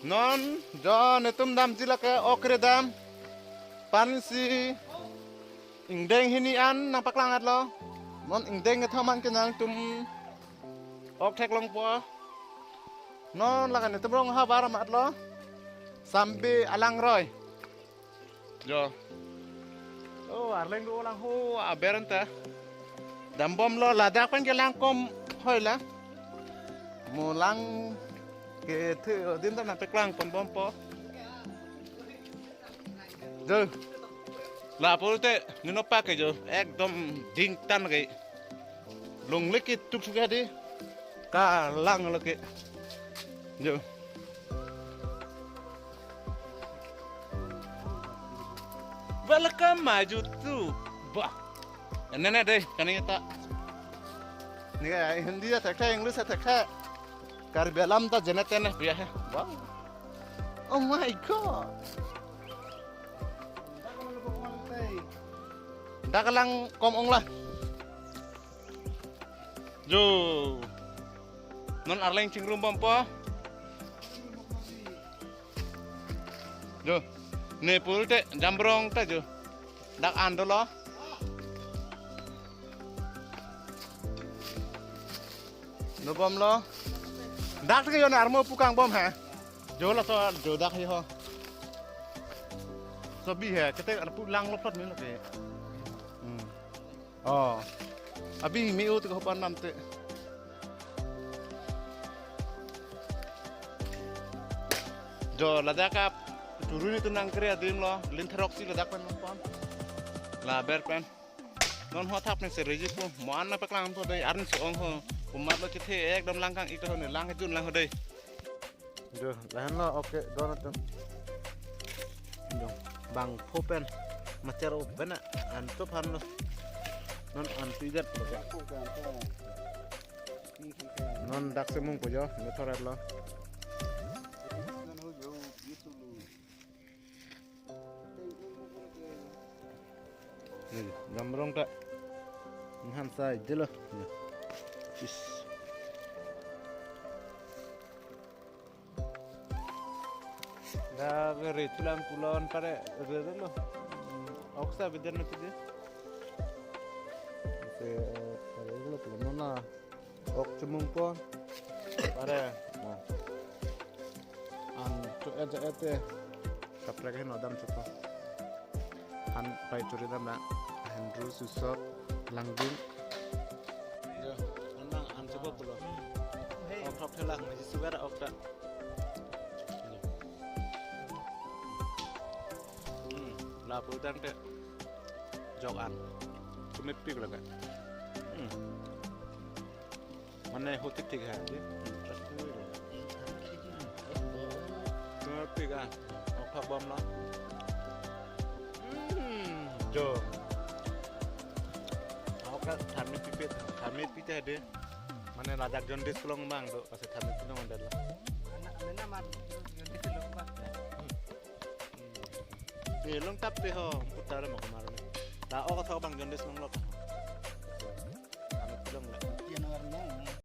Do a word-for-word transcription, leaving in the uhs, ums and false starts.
Non jo netum damji lake ok kre dam. Pensi ingdeng hini an nangpaklang-etlo. Non ingdeng kethom an ke nangtum ok theklongpo. Non lake netum rong havar amatlo. Sambe alangroi. Jo. Oh, arleng do lang ho aber anta. Dambomlo, ladak pen ke lang kom hoi la. Mo lang kethe adim ta nangpaklang ponbompo. Jo. Lapu te nino pak ke jo. Ekdom dingtan ke. Longle ke tuk tuk hadi. Kalang lo ke. Jo. Welcome my YouTube. Bah. Nene dei, kani ta. Neke Hindi ta thekthe, English ta thekthe. Karbi alam ta jene tene biya he. Wow. Oh my God. Dak lang kom ong la. Jo. Non arleng chingrum bompo. Jo. Ne pul te jambrong ta jo. Dak an dolo. Dobomlo. Dak ke yon armo pukang bom ha. Jo laso jo dak hi ho. Sobi he, kete arpu lang lo plot min lo ke. Hmm. Oh. Abi mi u te ko pan nam te. Jo ladak ap. Turu netum nangkre adim lo, lin therok si ladak pen pon. La aber pen. Non ho thap ne se reji po, mo an nangpaklang po dei, arni so-ong ho. Kumat lo chethe ekdom lang kang-ik ho ne, lang jun lang ho dei. Jo, lahenlo, oke, don atum. Jo, bang pho pen, macher o pen a, an to phan lo. Non an ti det lo. Non dak semung po jo, ne thorat lo. Ni, jamrong ta. Nhan sai dilo. Ni. Sis. Da re tulang kulon pare re re lo. Oksa bidan na tidi. Se, pare lo kulon na. Ok chemung po. Pare. Mo. An cho et ja et te. Kaprek hin adam cho po. Han pai churi dam na. Hendru susot langding. Jo, an bang an cho po pulo. Hey. Ok thok thelak ma ji sugar ok ta. Hmm, lapu tangte. Jok an. Kumepik lake. Hmm. Mane ho thik thik hai, di? Kumepik ah. Ok thok bomlo. Hmm. Jo. Ok tharme pipe, tharme pite de. Mane ladak jaundice kelong bang do, pasi tharme pinong dalo. Anak, anak nama jaundice kelong bang. Hmm. Ni longtap te ho, putar mo kemar ni. Ta ok thok bang jaundice longlok.